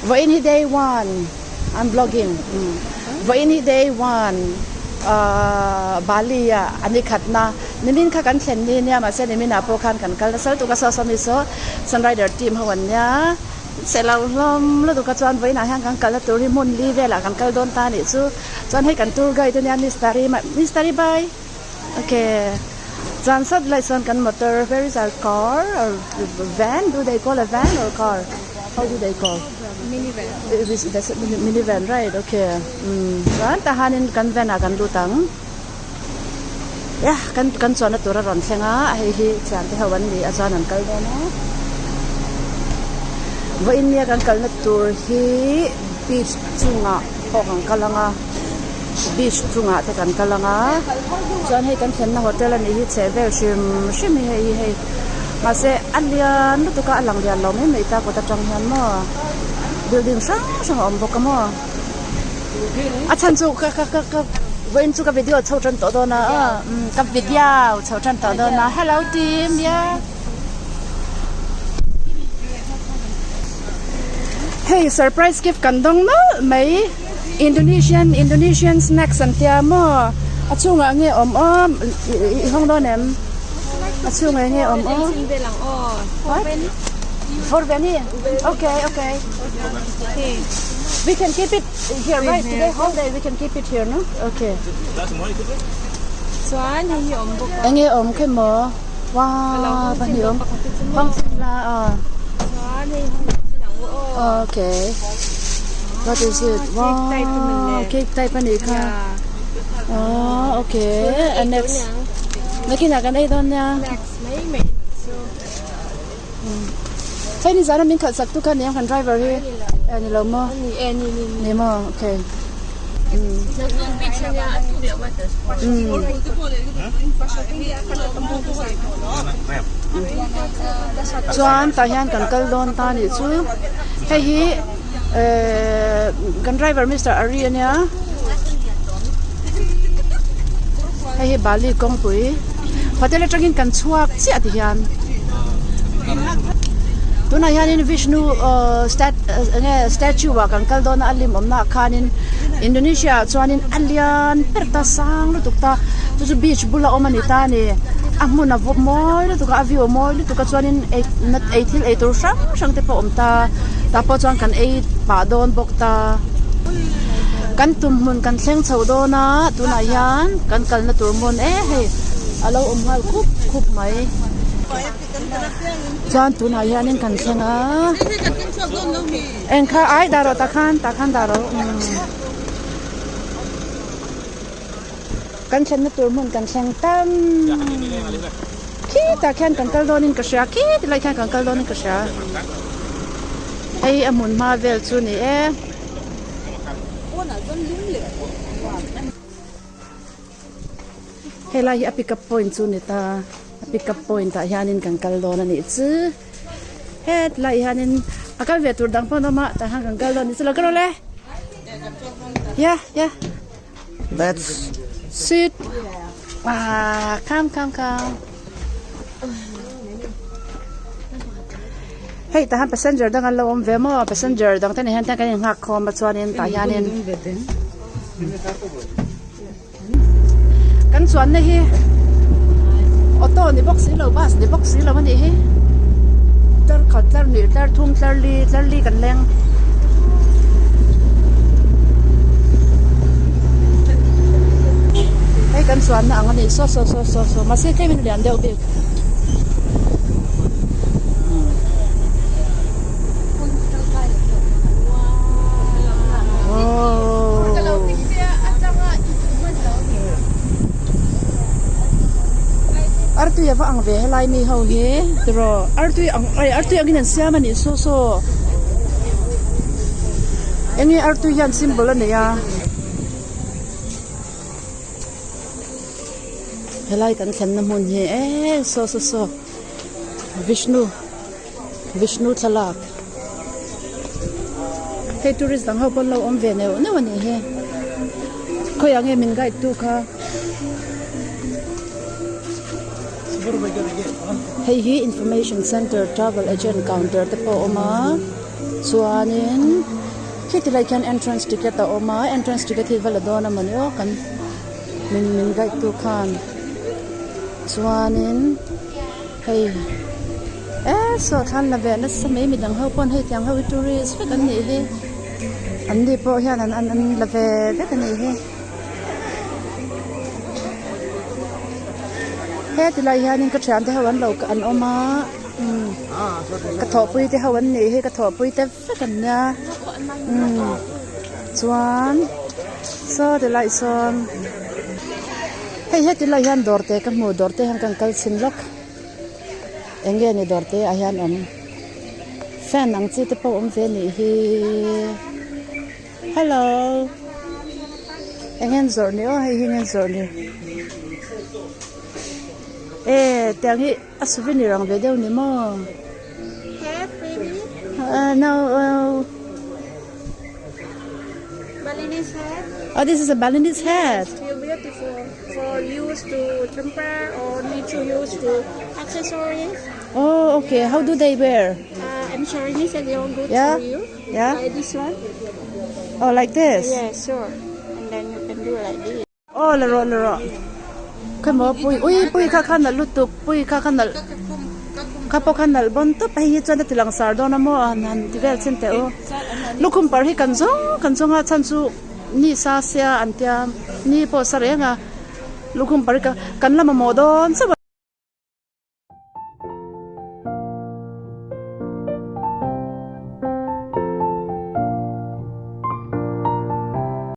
Vawiin hi day one I'm vlogging vawiin hi day one ahh Bali ah a ni khatna nimin kha kan thlen ni nia mahse nimin ah pawh khan kan kal nasa lutuk a saw saw mi saw sunrider team ho an nia chhe lo hlawm lutuk a chuan vawiin ah hian kan kalna tur hi hmun li velah kan kal dawn ta a nih chu chuan hei kan tour guide ania mister hi mister hi bye. Ok chuan sawt lai sawn kan motor where is our car or van do they call a van or car how do they call minivan minivan right ok umm chuan tah hianin kan van ah kan lut ang ya kan kan chuanna tur a rawn thleng a hei hi thian te ho an ni a chuan an kal dawn a vawiin nia kan kalna tur hi beach chungah pawh kan kal ang a. Beach chungah te kan kal ang a chuan hei kan thlenna hotel a nih hi chheh vel hrim hrim hi hei hi hei mahse a lian lutuk a a lang lian lo mai mai ta kawt atang hian maw building hrang hrang a awm bawk a maw a chhan chu ka ka ka ka vawiin chu ka video chho tan tawh dawn a ka video chho tan tawh dawn a hello team yeah. Hei surprise gift kan dawng nawlh mai Indonesian Indonesian snacks an tia maw a chhungah nge awm awm i hawng dawn em a chhungah nge awm awm what for Benny okay okay we can keep it here right today whole day we can keep it here no okay chuan hei hi awm bawk a enge awm khe maw Wow, pahnih awm. Hawng chhin la a. Okay. What is it? Wow, cake type ani kha. Oh, okay. And next. Nakin ah kan ei dawn nia. Hei ni zan a min khalh sak tu kha ni ang kan driver hi. Eh ni lo maw? Ni maw? Okay. Chuan tah hian kan kal dawn ta anih chu hei hi ehh kan driver mister Ari ania hei hi Bali kawngpui hotel atangin kan chhuak chiah ti hian tunah hianin Vishnu ahh stat enge statue ah kan kal dawn a a lim awmna ah khanin Indonesia ah chuanin a lian ber ta sang lutuk ta chu chu beach bula awm a ni ta a ni a hmun a vawp mawi lutuk a a view a mawi lutuk a chuanin ei ei thil ei tur hrang hrang te pawh a awm ta tah pawh chuan kan ei pah dawn bawk ta kan tum hmun kan thleng chho dawn a tunah hian kan kalna tur hmun e hei a lo awm nghal khup khup mai. Chuan tunah hianin kan thleng a eng kha ai dah rawh tah khan tah khan dah rawh umm kan thlenna tur hmun kan thleng tam khitah khian kan kal dawnin ka hria khi tilai khian kan kal dawnin ka hria hei a hmun hma vel chu ni e. Helai hi a pick up point chu a ni ta a pick up point ah hianin kan kal dawn a nih chu hetlai hianin a kal ve tur dang pawh an awm a tah hian kan kal dawn a nih chu lo kal rawh le yeah yeah let's sit ah come come come hei tah hian passenger dang an lo awm ve maw passenger dang te nen hian kan innghak khawm a chuanin tah hianin. Kan chuanna hi auto ni bawk si lo bus ni bawk si lo a nih hi tlar khat tlar hnih tlar thum tlar li tlar li kan leng hei kan chuanna ang a ni saw saw saw saw saw mahse tlem in lian deuh bik. Artui a va ang ve helai mi ho hi tiraw artui ang ai artui angin an siam a nih saw saw enge artui hian symbol a nei a. Helai kan thlenna hmun hi eee saw saw saw Vishnu Vishnu thlalak hei tourist dang ho pawn lo awm ve neuh neuh a nih hi khawiah nge min guide tu kha hei hi information center travel agent counter te pawh a awm a. Chuanin khiti lai khian entrance ticket a awm a entrance ticket hi va la dawn a mawni aw kan min min guide tu khan chuanin hei e saw thlan la ve nasa mai midang ho pawn hei tiang ho hi tourist vek an nih hi an ni pawh hian an an la ve vek a nih hi. Heti lai hianin ka thiante ho an lo an awm a umm ka thawhpui te ho an nih hi ka thawhpui te vek an nia umm chuan saw ti lai sawn hei heti lai hian dawr te ka hmu dawr te hian kan kal chhin lawk eng nge ni dawr te ah hian awm fan ang chi te pawh awm ve nih hi. Hello eng nge an zawrh ni aw hei hi eng nge an zawrh ni e tiang hi a souvenir ang ve deuh ni maw no oh this is a Balinese hat For use to temper or need to use to accessories. Oh okay how do they wear? Uh, I'm sorry, this is all good Yeah. for you. Yeah. Like this one. Oh like this? Yeah, sure. And then you can do like this. Oh la rawh la rawh. Khaw maw pui ui pui kha kha nalh lutuk pui kha kha nalh kha pawh kha nalh bawn tawp hei hi chuan a ti lang sar dawn a maw han han ti vel chhin teh u. Lukhum par hi kan zawng kan zawng a chhan chu ni sa sia an tia ni pawh sa reng a lukhum par hi ka kan la mamawh dawn chauh a.